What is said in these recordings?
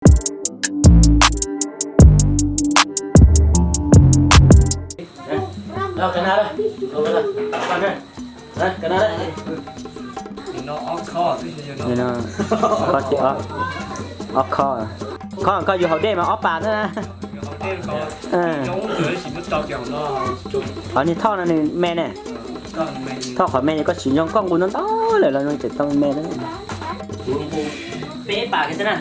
Ka na da, ka na da, no ob khob, ob khob, koj yuav haus dej mas ob pas na. Qhov niag thoj no nws me ne, thoj qhov me koj tsis zoo, koj nqus ntau ntau lawm los nws tseem tau me na. Peb pas kiag xwb na.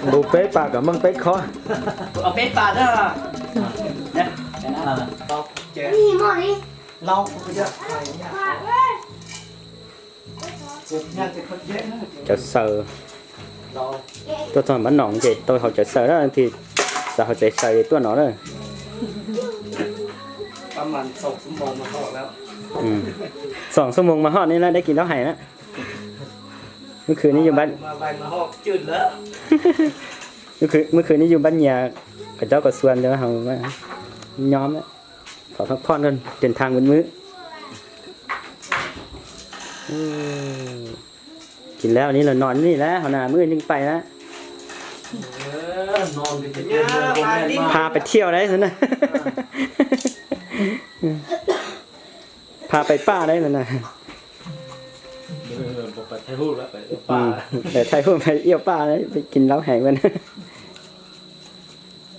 Nqus peb pas kom meej peb khob. Peb pas xwb. Cov xaws tuaj txog npab nong ces tau haus cov xaws na, thiaj xav haus cov xaws tuaj no na. Xoom xuab moos mas hoj ne, dab kis laub hais na. Mus khwv ne yus npab, mus khwv ne yus npab nyias, kom cov kom xuas ntawd haus nyob, thov thoj phoj trên thang mộtมื้อ. Kis lawm ni los no ni lawm, hov na mub yeej pais lawm. Pha pais thiaj lawm na. Pha pais paj lawm na. Pais thaij huj pais iauj paj, pais kis laub heev na.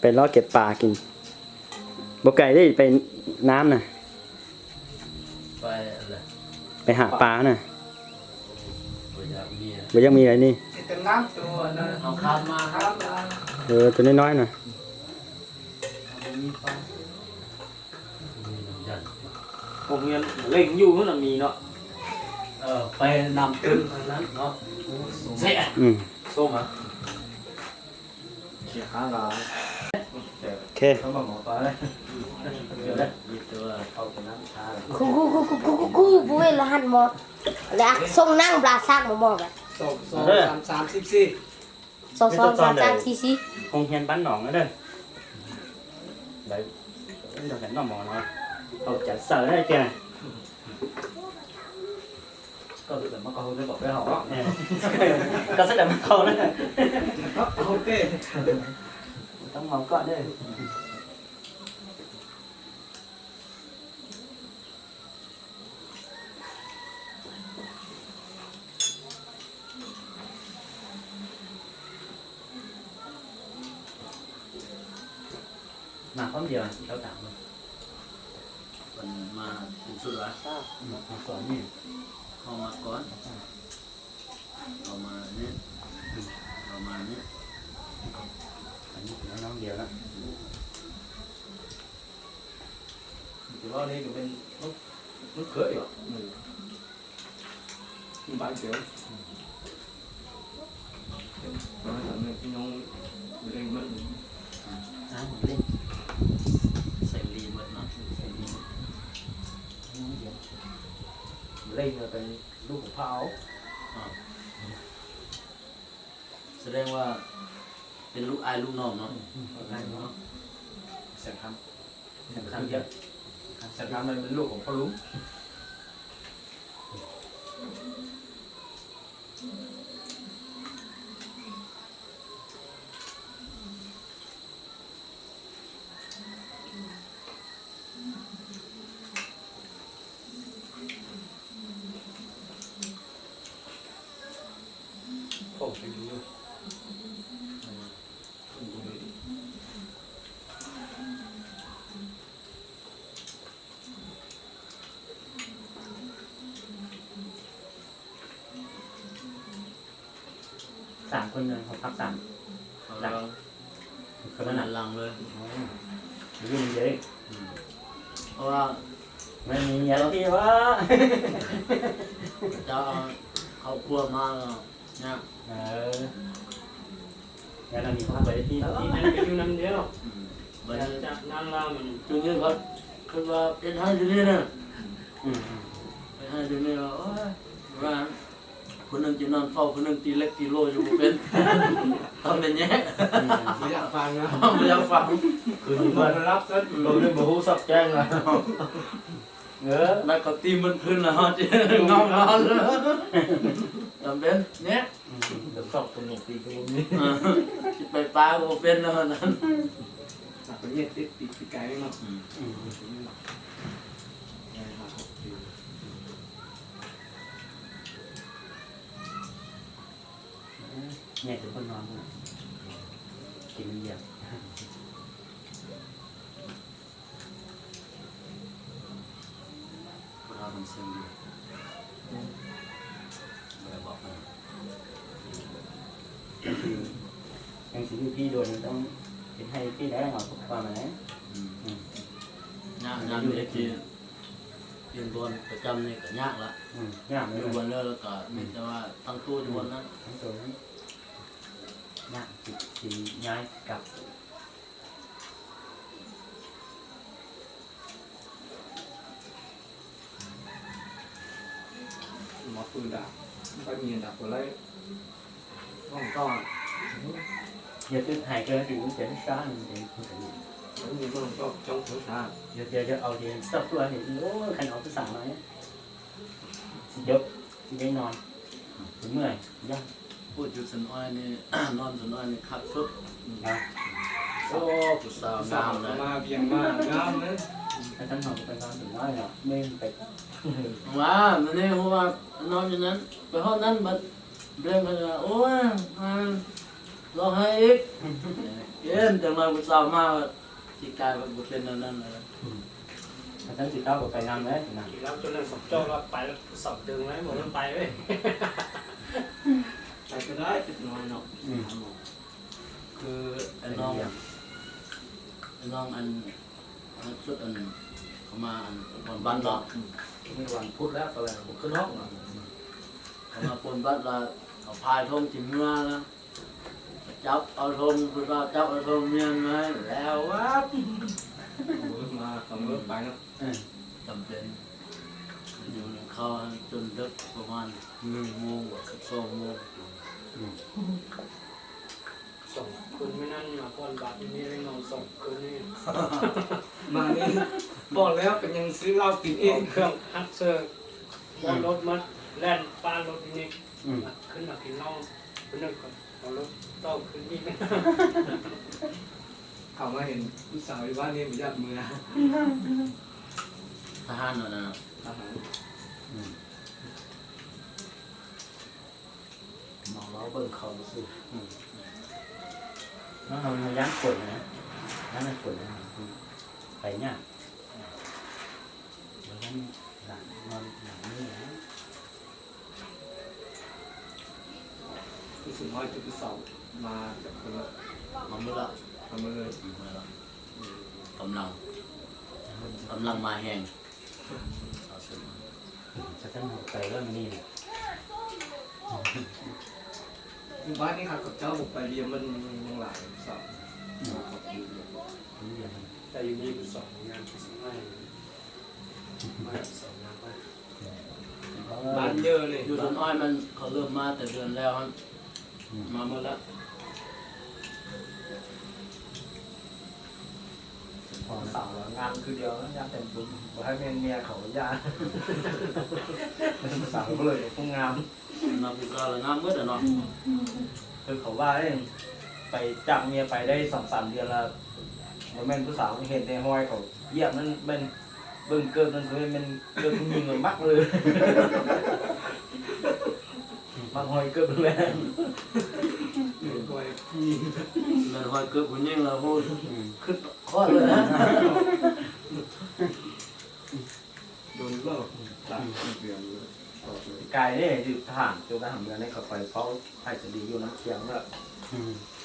Pais lob kev pas kis, npaum kais pais nab na. Pais ham pas na. Puas yog me li ni? Tus no no na. Kuv, kuv, kuv, kuv, kuv, kuv, kuv puas los haj mos. Lawv xoo neeb nplas xab mos mos. Xoo xoo xaab xib xib. Hoo hias npab nong na. Lawv nrog lawv noj mov no, haus cov xaws na tiag. Koj xwb daws mas qhau na. Tau mov koj na. Mas qhov ntiav rau tam no. Mas tus ntxhw a, ho mas kov, ho mas ne, ho mas ne. Ntiav na. Tus loj li tus pem lub khwv yom. Npab kiag. Xeem li mas no, xeem li. Leej no pem lub hauv phaj os. Xeem li mas pem lub ai lub no no. Xeem kham, xeem kham thiab. Xeem kham mas pem lub hauv phaj lub. Saan ko ne, hauv phaj saan. Lab, ko ne lab le. Yeej nyiam, nyiam los pib ua. Cov hauv kua mas, nyob no nws qhov pais pib, pib năm trước năm trước, năm là mình chưa như vậy, tức là đến hai mươi niên nè, đến hai mươi niên là, ôi, và khối nông chỉ non phao, khối nông chỉ lệch kỷ lô cho một bên, tao bên nhé, bây giờ phang, bây giờ phang, khối nông mà lắp rất, khối nông mà hú sọc trang là. Lawv kom ti mus khwv no ces ngoo no lawm. Tam peb ne, tsis pais pab kuv peb no. Nghe tụi con nói, chị Minh Diệp. Em chỉ, em chỉ như Phi đùa nên trong cái hay cái đấy là ngồi khúc qua mà đấy. Ừ. Nhạc, nhạc đấy thì yên buồn, phải chăm nên cả nhạc lắm. Ừ, nhạc đấy. Yên buồn nữa là cả mình cho tăng tu cho buồn đó. Tăng tu đấy. Nhạc thì, thì nhai cặp. Mov pw nram, koj nyiag nram puas laib, koj hais koj, yog twb hais koj ces kuv ces sab, yog tias yog au ces txoj tuaj ces khaj no kuv xav no, tsis cov, tsis cov no, kuv muaj yog. Ua tus txiv oi ne, no txiv oi ne khab sub. Ua tus xav ngam na. Khab sub no kuv tau no txiv oi no, me pem. Mas, mas nej hu no, no, no, pem hauv nan mas, nplej mas, ua, los hais ib. Ib, ntawm no kuv xav mas, tsis kais kuv pem no no. Tsis tau kuv pem no na. Tsis tau kuv pem no na. Khwv, no, no, sub, kho mas, pon npab no. Kho mas pon npab los, kho phaj thoob tsis muaj na. Cab au thoob, kuv cab au thoob nyiaj na, lawv ua. Tam pem, yus kho coj dawb, kho mas, mloog moo, kho txog moo. Xoom khwv me na, mas poj npab ni, no xoom khwv ni. Mas ni, poj lawv koj yeej xwb lauj tim ej. Khwv hab xwb, poj lub mas leej pab lub tim ni, khwv no kis no, khwv no kis no, tau khwv ni. Thaum no kuv xav li pab ni kuv yam mus. Thab hab no na. Màu máu bơ̆n khẩu một xì. Nó, nó dán khuẩn này, dán khuẩn này, phải nhá. Nó dán, dán, nó dán như này. Tus xwm no tus xaum mas, mas muaj lawm, mas muaj lawm. Kam leej, kam leej mas heev. Tus pab ni qhov kom coj mus pais Liam Mân Mân Lai xaum. Yus tus ntxhais mas qhov lwm mas tas dua lawm, mas muaj lawm. Xaum los ngam kawg diam, yam tes tus kuv hais me niam khov yam. Xaum kuj lawm kuj ngam. No kuv xav los ngam muab ntawm no. Khwv khov vaj, pais cam nyias pais dai xoom xam dias los, mas meej kuj xav heev tes hoi khov yam na, meej, meej kawg, meej kawg kuj nyeej los mab lawm. Mab hoi kawg le. Meej hoi kawg kuj nyeej los hu khwv qhov lawm. Cais ne, tham cov kab ham ne, kom pais paub hais xws li yus nam khiam lawm.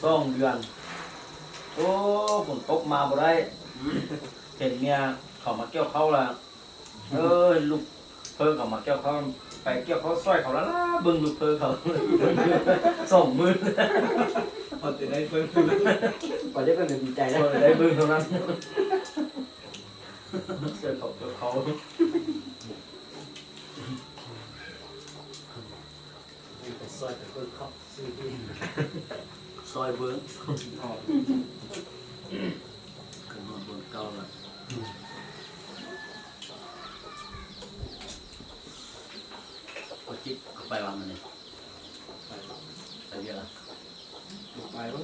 Xoom dias, ub, phoo toj mas npaum dai, pheem nias khov mas kiaj khaub lawm. Lub phawj khov mas kiaj khaub, pais kiaj khaub xoay khov laj laj npwg lub phawj khov. Xoom mwg. Pais dai npwg no na. Xoay khov kiaj khaub. Xoay npwg. Npwg kauj lawm. Tus pais, tus pais, tus pais.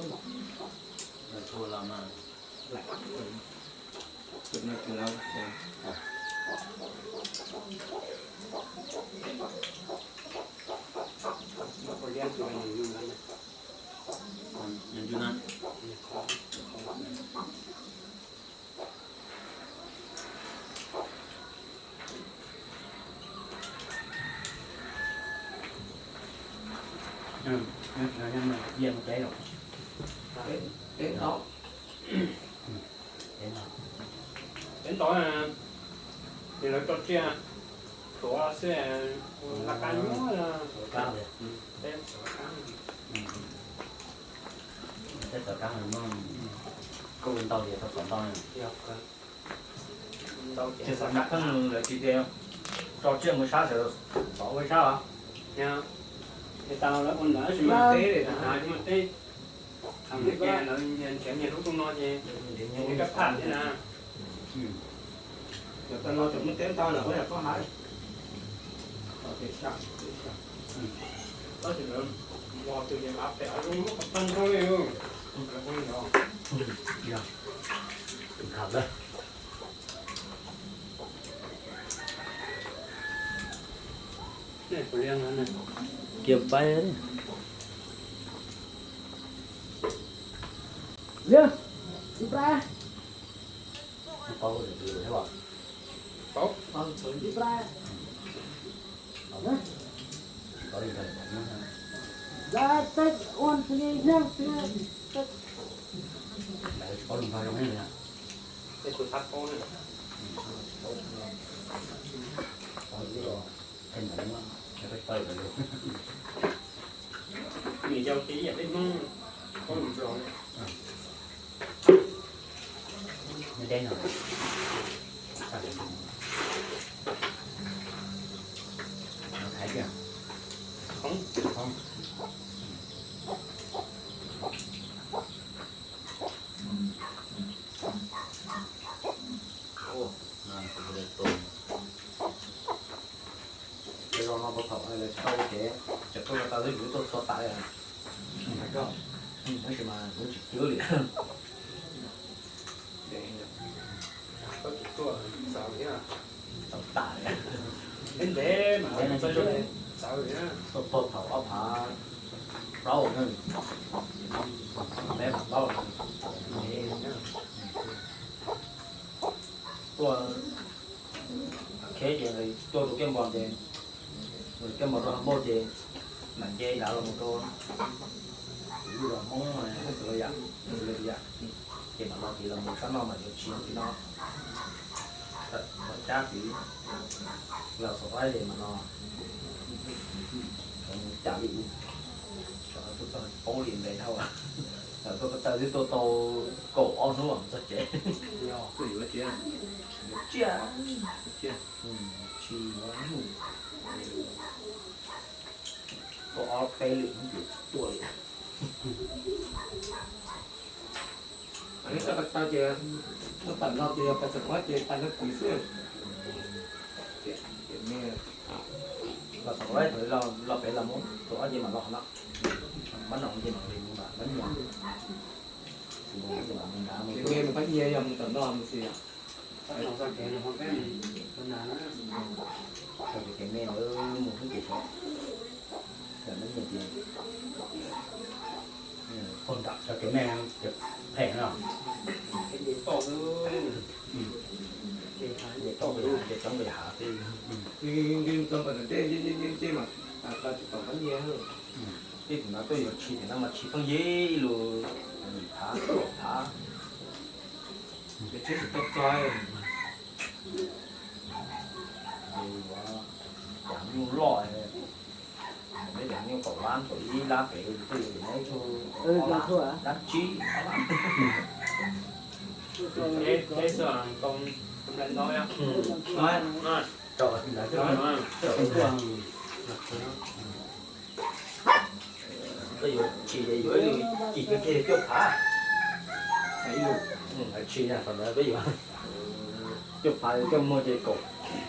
Peb tod, peb tod, ces lawv tso tsiaj tuav xwb, laj kab nyuaj. Peb txawv kab, peb txawv kab, koj ua ntau ces tau xov ntau. Ces xav mas pheej lawv tsis tias tso tsiaj mus sab, xav ua sab os. Tau lawv ua ntawd tsis muaj teb, tsis muaj teb. Thaum lawv nrhiav nyias lub rooj no ces nrhiav kab phaj thiab na. Cov tau no tseem muaj teb ntau lawm, koj hais. Tab sis lawv vog twg ces av pem av zoo, qhov tag nrho li. Kiag pais. Liam, ib pliag. Paub, ib pliag. Lawv teb ua txi nyeej txi, lawv tsis paub lus npog zoo li. Tej tus tab paub ne. Nws yau ces ib yam peb Hmoob paub lus nplog li. Deb no. Thaiv tiag. Hoob. Ua, no kuv tus, ces los no puag thaum lawv tsis tau ua kev, tseem tuaj ko taw xwb, kuv tuaj txhua tas li. Tab sis mas kuv tsis cwb li. Koj tsis tuaj txaus thiab. Txaus tas li. Ntev ntev mas txaus li. Tuaj puag thaum ob phav plaub na, ntev phav plaub na. Tuaj kheb ces tuaj rau Kiaj Npos ces, Kiaj Npos rau Hab Npauj ces, mam nce dav los mus rau lub zos Hmoob Xeem Las Yas, Xeem Las Yas, ces mam los tid los mus sab no mam yuav tsis tiv no, tawm cab tid los Xeem Laib ces mam no cas li, tuaj txog poob li ntev dhau, tuaj ko taw twb tuaj tau kaum ob hnub txog tsev. Tsiaj, tsis tuaj ob peb lwm hnub ces tuaj li. Tau ces, tau tawm no ces yog pais Xeem Laib ces pais no tid xwb. Los Xeem Laib thaum los pem los mus Xeem Laib ces mam los no, Mab Noom ces mam li mus nram Mab Nyuam, Xeem Laib ces mam mus nram mus. Ces me mus Mab Nyuam yog mus tom no mus xwb. Txoj kev me lawv mus hnub ces sov, Mab Nyuam ces pog nram sov kev me ces phem no. Ces toj li hav, nce txog npam ntej nce nce nce mas tsis pom Mab Nyuam. Tej tus no tuaj yuav tshis ces no mas tshis pheej yig lus, yim phav, kaum phav. Ces tsheb tsis tau txog. Ces yuav cov nyuj loj, peb cov nyuj kaum lab, kaum ib lab pem, twb yuav neb tug ob lab, lab tsib, ob lab. Koj yuav tshis yuav ib lub cim kiag cuaj phav. Tshis na, qhov ntawd peb yuav cuaj phav, coj muag ces kaum,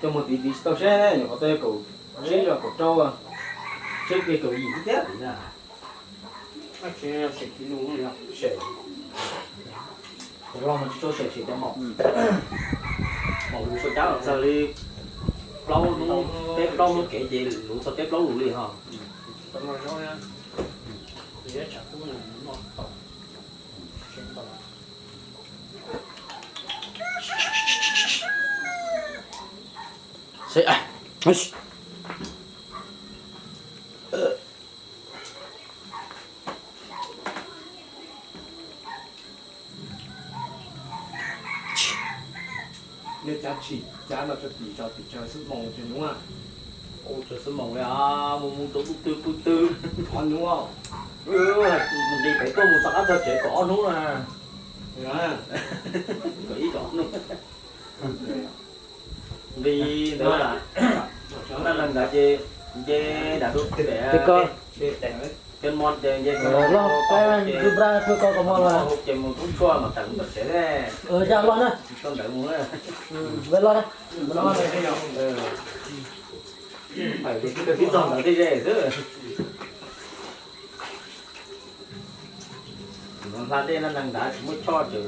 coj muag tiv tiv tsis tau seb, nyuam qhuav tau kaum tsib los kaum rau. Peb kaum yim thiab na. Tsis, tsis tau, tsis tau sem cov maum. Maum luv suav cab los txog li plaub hnub, peb plaub hnub kev ces luv txog peb plaub lus li ho. Nej cab tsis cab no rau tim, rau tim tsawg xwb moos tsis hnub? Ua tsawg xwb moos li os, mus mus rau lub twg pw twg. Ob hnub. Nqis pem tuaj mus txog qab txog tsev kaum ob hnub na. Kaum ib kaum ob hnub. Nqis ntawd, nqis ntawd ces nce nram tus pem, pem mos ces nce, ces mus kub tshuaj mas tawm mus tom tsev ne. Tau ntawd mus na. Tib txog ntawd thiaj ze xwb. Hla dej no neeg nrad tsis muaj choj ces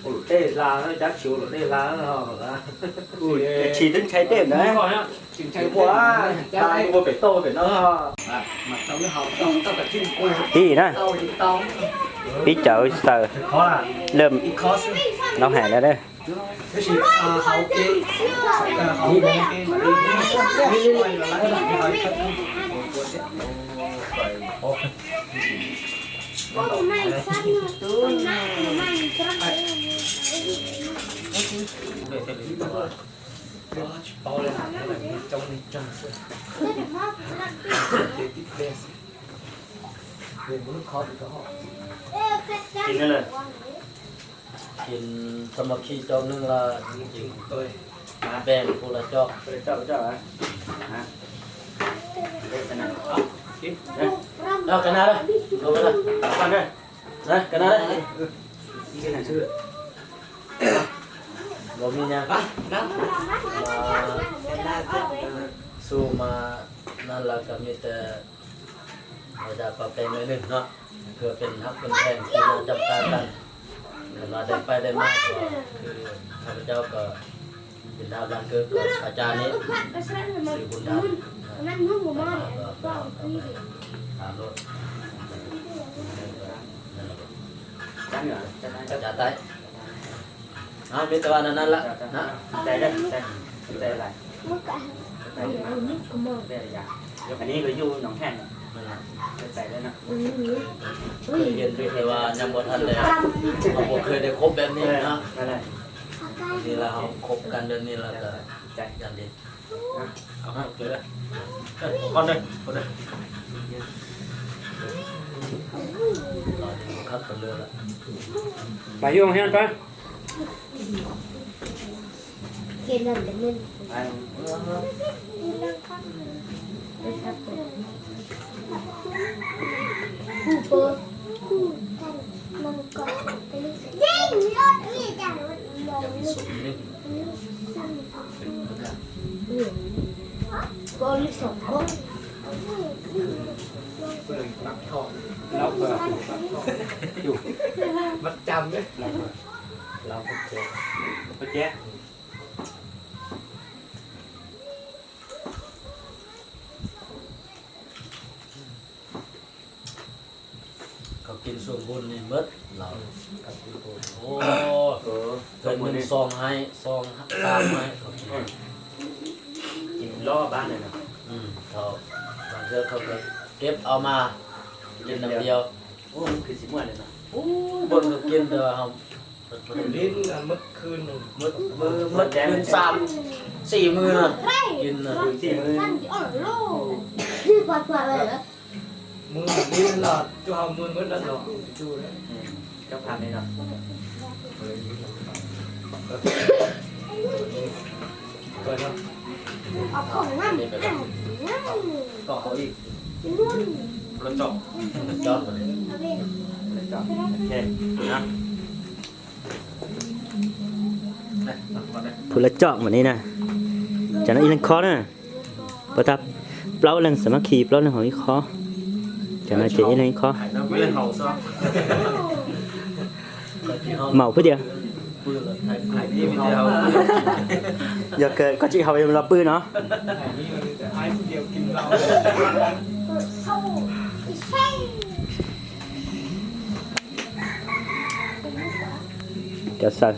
ua luam dej hla, cab tsis ua luam dej hla. Tshis twb ntshai dej ntawd, tsis ntshai ua, hla ua pem toj pem no. Pib na, pib cawv xaws lawm, noj hais lawm. Kis txoj ma khi cov neeg los npeeg kuv los coj. Ka na, ka na, ka na. Los mi na. Xu mas na los kom mi tes เราจะปรับแปลงหน่อยหนึ่งเนาะ เพื่อเป็นฮักเป็นแพงที่มาจำกัดกัน เวลาได้ไปได้มาก็คือข้าพเจ้าก็เป็นดาวบ้านเกิดของอาจารย์นี้ สื่อบุญธรรม ถามรถ อาจารย์ไต้ Mib tau na na lawm na. Ann, kev ywj kev ywg ว่ายังบ่ทันได้ เราบ่เคยได้คบแบบนี้นะ นี่เราคบกันแบบนี้เราก็กันดี Con đây, con đây. Lo thì khắp phần lừa lắm. Bà Hương hian phải. Mặt trầm đấy. Koj กินส่วนบุญ นี่หมด เรา โอ้ เกินหนึ่งซองให้ ซองสามให้ เขากิน กินรอบบ้านเลยนะ อืม เขา บางเทื่อเขาก็เก็บเอามา กินน้ำเดียว โอ้ มันคือสิม่วนเลยเนาะ โอ้ เบิ่งเขากิน แต่ว่าเขา Lim mus khwv, mus khwv xam xim mus na, lim na. Mus xim mus. Mus lim los tsuas ho mus mus lawm los tsuas. Cov pham li no. Koj hauv ib. Lov tso. Lov tso. Ok. Phuv lov tso mas ni na. Tsam no ib leeg khob na. Pab tab, Plaub leeg xav mab khi, plaub leeg haus ib khob. Cov no ces ib leeg ib khob. Maum pub dias. Yog koj tsis haus yog los pw no. Cov xaws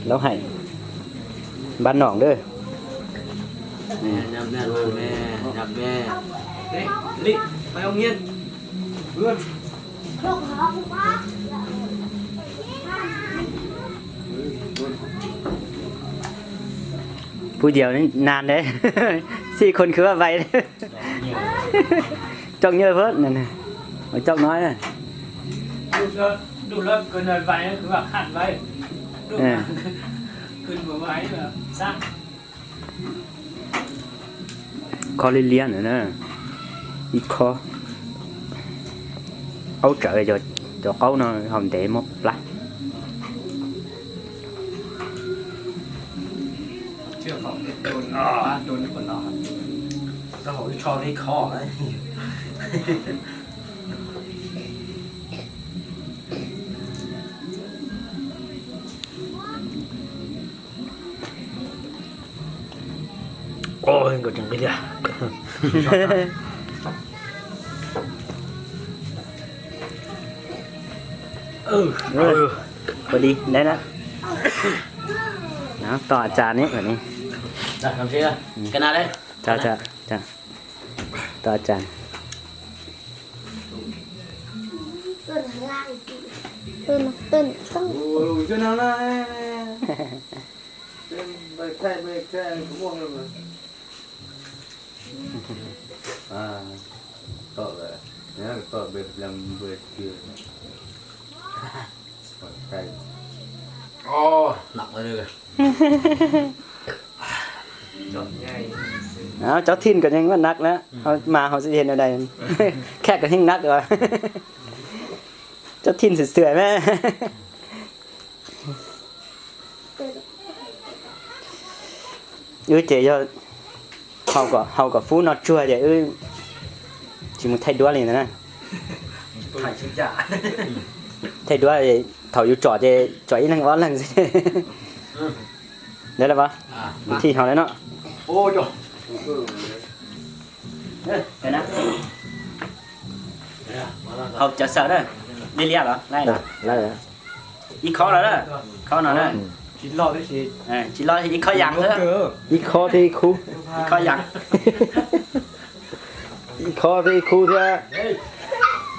laub hais npab noom dab. Pub dias naan dab, xij khon khwv vaj vais. Coj nyuj phab, coj no. Khob liab liab ntawd na, ib khob. Aub tsawv cov qaub no haus ntev muaj plab. Nkawd tseem nqig tiag. Ua li ntawd na. Tos tsa ne. Tos tsa. Cov thij kom yeej muaj nab na, mas hauv xwb, khe kom yeej nab. Cov thij xwm xwm mas. Wb ces yog haus kom fub no tsuag ces wb tsis mus thaij duab li ntawd na. Thaij duab thaum yus tsom ces tsom ib leeg ob leeg xwb. Ntawd lawm, thij haus lawm no. Haus cov xaws na, liab liab los, ib khob los, khob no na. Tsis loj, ib khob yas xwb. Ib khob thiab ib khub. Ib khob yas. Ib khob thiab ib khub thiab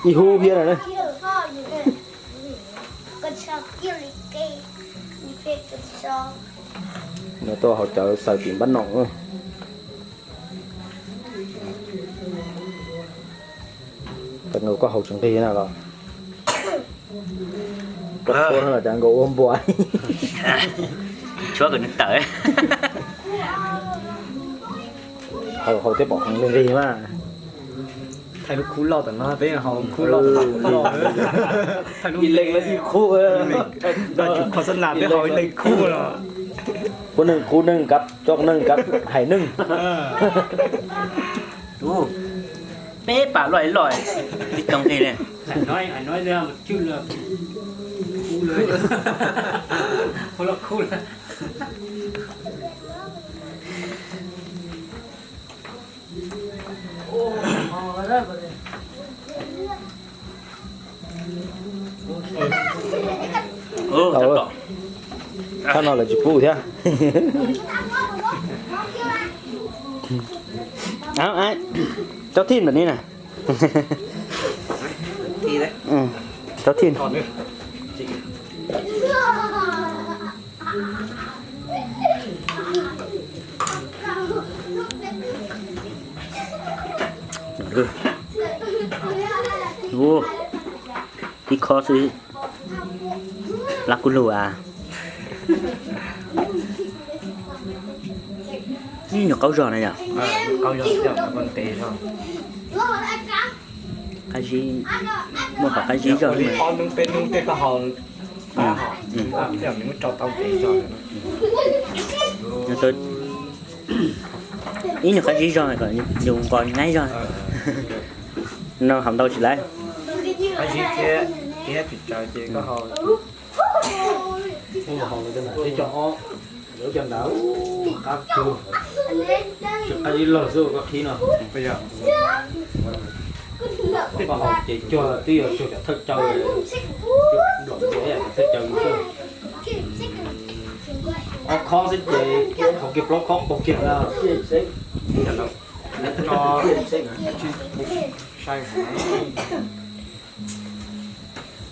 ib hub thiab no na. No tuaj haus cawv xaws tim npab noom. Cas nkaus koj haus tsis nqig na los? Koj tshuab no los cas nkaus ua npua. Tshuab kom nws tawm. Haus haus thiab pom heev li nqig mas. Thaij lub khub loj tam no, peb haus khub loj tam no. Ib leeg ib khub. Thaij tsum kho xab nas peb haus ib leeg khub no. Khub neeg, khub neeg kab, coj neeg kab, hais neeg. Peb pam loj loj, ib too nqig li. Thaj no lawv tsis pub thiab. Cov thij ntawm ni na. Cov thij. Ib khob xwb, lab kub lug as. Nyuam qaub zog na yom? Qab zib, muaj qhov qab zib zog. Ib nyuag qab zib zog kom yus nqos nyab zog. No haus ntau tsis lawm. Qab zib thiab, thiab tsis tsaws ces koj haus, haus lawm cov nram, cov ob, lawv cov nram qab cuag, tsis qab zib laug xwb koj qhib no. Koj haus ces cuag twb yuav cuag cov thawj caw, nplaum ces cov thawj caw xwb. Ob khob xwb ces haus kiag plaub khob qaug kiag na.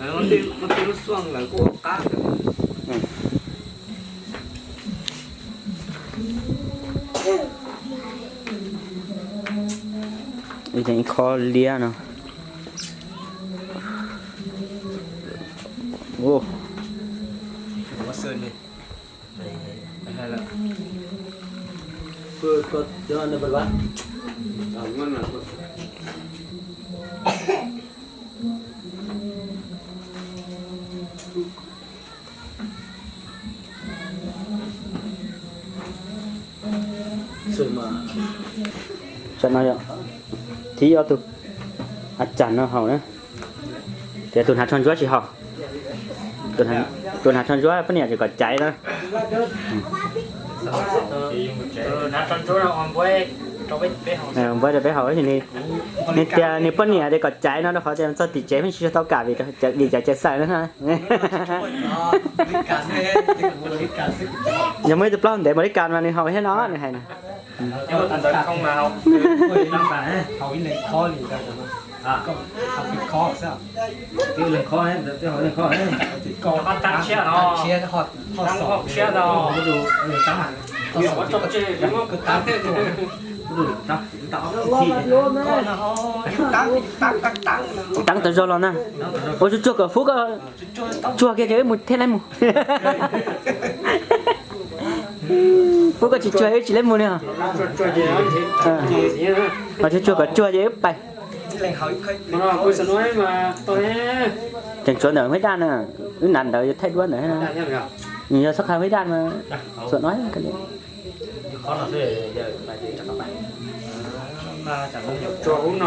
Lawv muab tej lub xuaj lawv kuj ua qab. Ib khob liab no. Tam no yog thib ob tug a tsam no haus na. Tias tus hnav tsho ntsuab tsis haus. Tus hnav tsho ntsuab poj niam tsis kom caiv na. Npuab rau peb haus, nws tias nws poj niam tias kom caiv no rau qhov tias txog tim tsev pheej tsis tau kam vim cov caiv xaws na. Yog muaj ib tug plaub ntev mus li kas mas nws haus thiab no nws hais na. Teeb tau zog los na. Ua tsuag tsuag kom Fub koj tsuag kiag ces wb mus thiaj li mus. Fub koj tsis tsuag wb tsis li mus li. Tsuag tsuag kom tsuag ces wb pais. Tseem tshuav ntawm Huab Daj na, wb hnav ntawd yog thaij duab ntawd. Nws yog txhob qha Huab Daj mas xuam no. Tsuag hub no,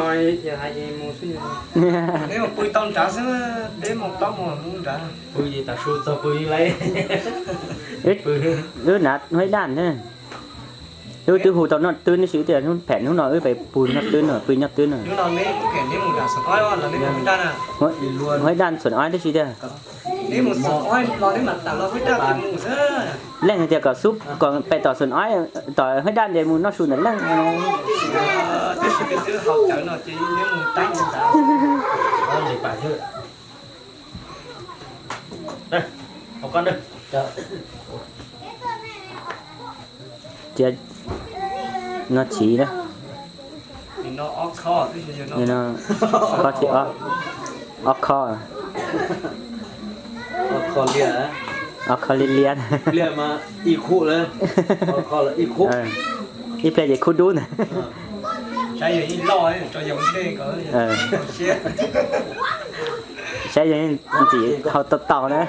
pw tau nrad xwb, peb mus plaub mus nrad. Pw tas su txog pw lawm. Wb hnav Huab Daj na. Wb twb hu tau noj twb neb sis tias hnub phem hnub no wb pais pw noj twb no, pw noj twb no. Huab Daj xuam no tib si tiag. Leej tias kom xub kom pais tom xuam no, tom Huab Daj ntes mus noj su ntawm leej. Cia no chiv na. Ob khob thib ob, ob khob. Ob khob liab liab. Ib pliag ces khub dub ntag. Saib yog ntxim haus tau tau na.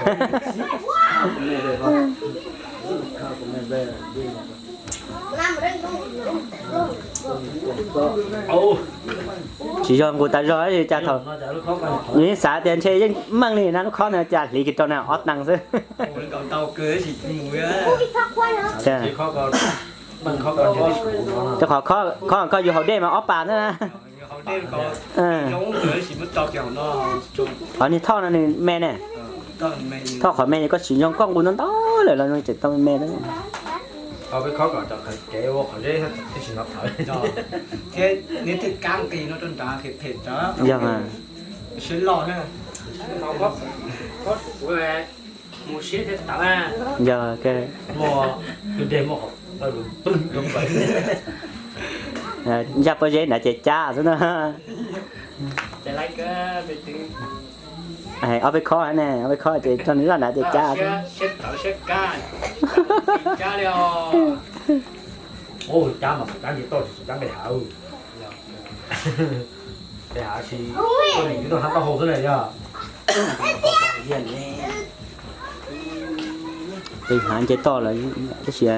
Tsis yog nqus tas zog li cas thaum nws yeej xav tias ntshe yeej meej li na, lub khob no cas hliv kiag rau na ob teev xwb. Rau qhov khob koj yus haus dej mas ob pas xwb na. Qhov niag thoj no nws me ne. Thoj qhov me koj siv zoo koj nqus ntau ntau lawm los tseem tau me me. Yog mas. Yog, ncaj pob zeb nrad ces cab xwb na. Ob peb khob ne, ob peb khob ces tso nws zaj nrad ces cab xwb. Peb hnav nce toj lawm tab sis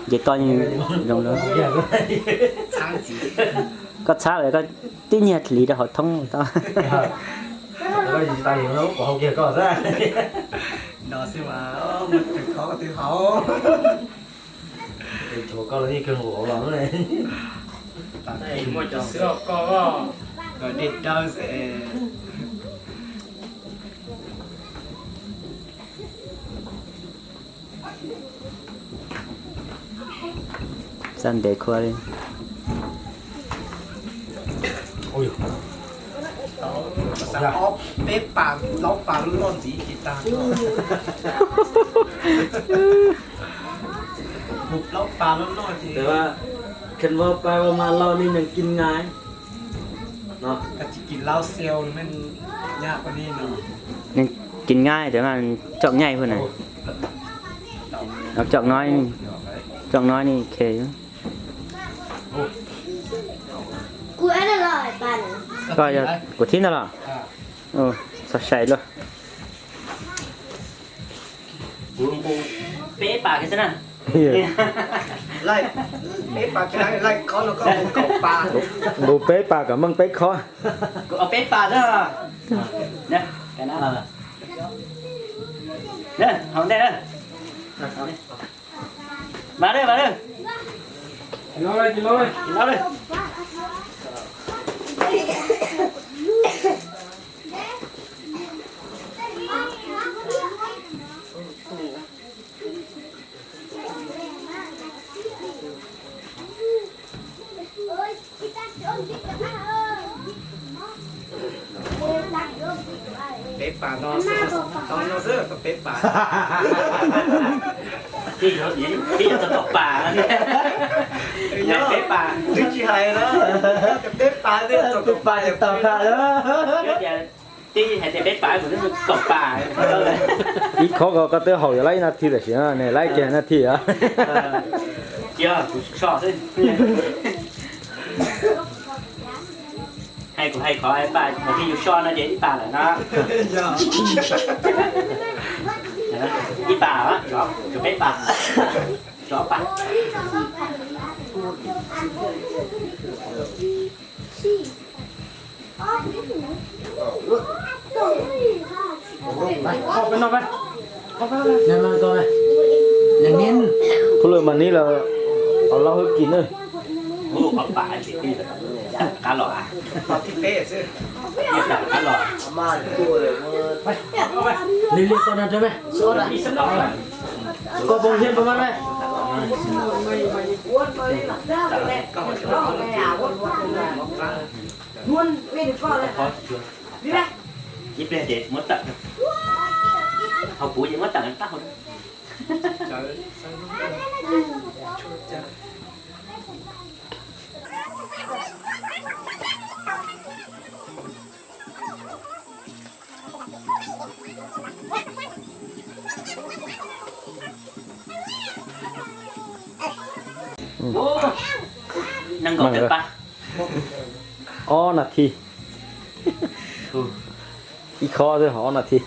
Ces koj zoo lawm. Koj txhab lawm koj tib nyiag hliv rau hauv thoob tau. Muaj cov xwb koj, dej dawb xwb. Txaj ntev khuab li. Ob peb pas plaub pas loj loj ntxiv ces tag. Mus plaub pas loj loj ces. Khas vau pas vau mas lau ni neeg kin ngai. Neeg kin ngai cov mas coj nyaij hwj na. Coj noj, coj noj ni khe. Koj yog kuv thib ntag los? Txog sai luaj. Peb pas kiag xwb na. Nqus peb pas kom meej peb khob. Kuv ua peb pas xwb. Hauv ntej na. Mas lawm, mas lawm. Peb pas no xwb, tau no xwb, peb pas. Twb yog tom pas, peb pas twb tsis hais na, peb pas twb tom pas, tom pas. Twb hais tias peb pas, kuv twb kaum pas. Ib khob ko koj twb haus yuav laib ib nas this tam sim no ne, laib kiag nas this os. Cia kuv so xwb. Hais kuv hais qhov pab mas thiaj yus so no ces ib pas lawm no. Ib pas, tsov peb pas, tsov pas. Phooj ywg mas nib los, os, laub hwj kis na. Qab los, qab los. Li li ko na rau me. Koj poob thiab poob mas na. Ib pliag ces muab tawm. Hauv kuv ces muab tawm qab hauv. Nees nkaum tawm pas. Ob nas this. Ib khob xwb ho ob nas this.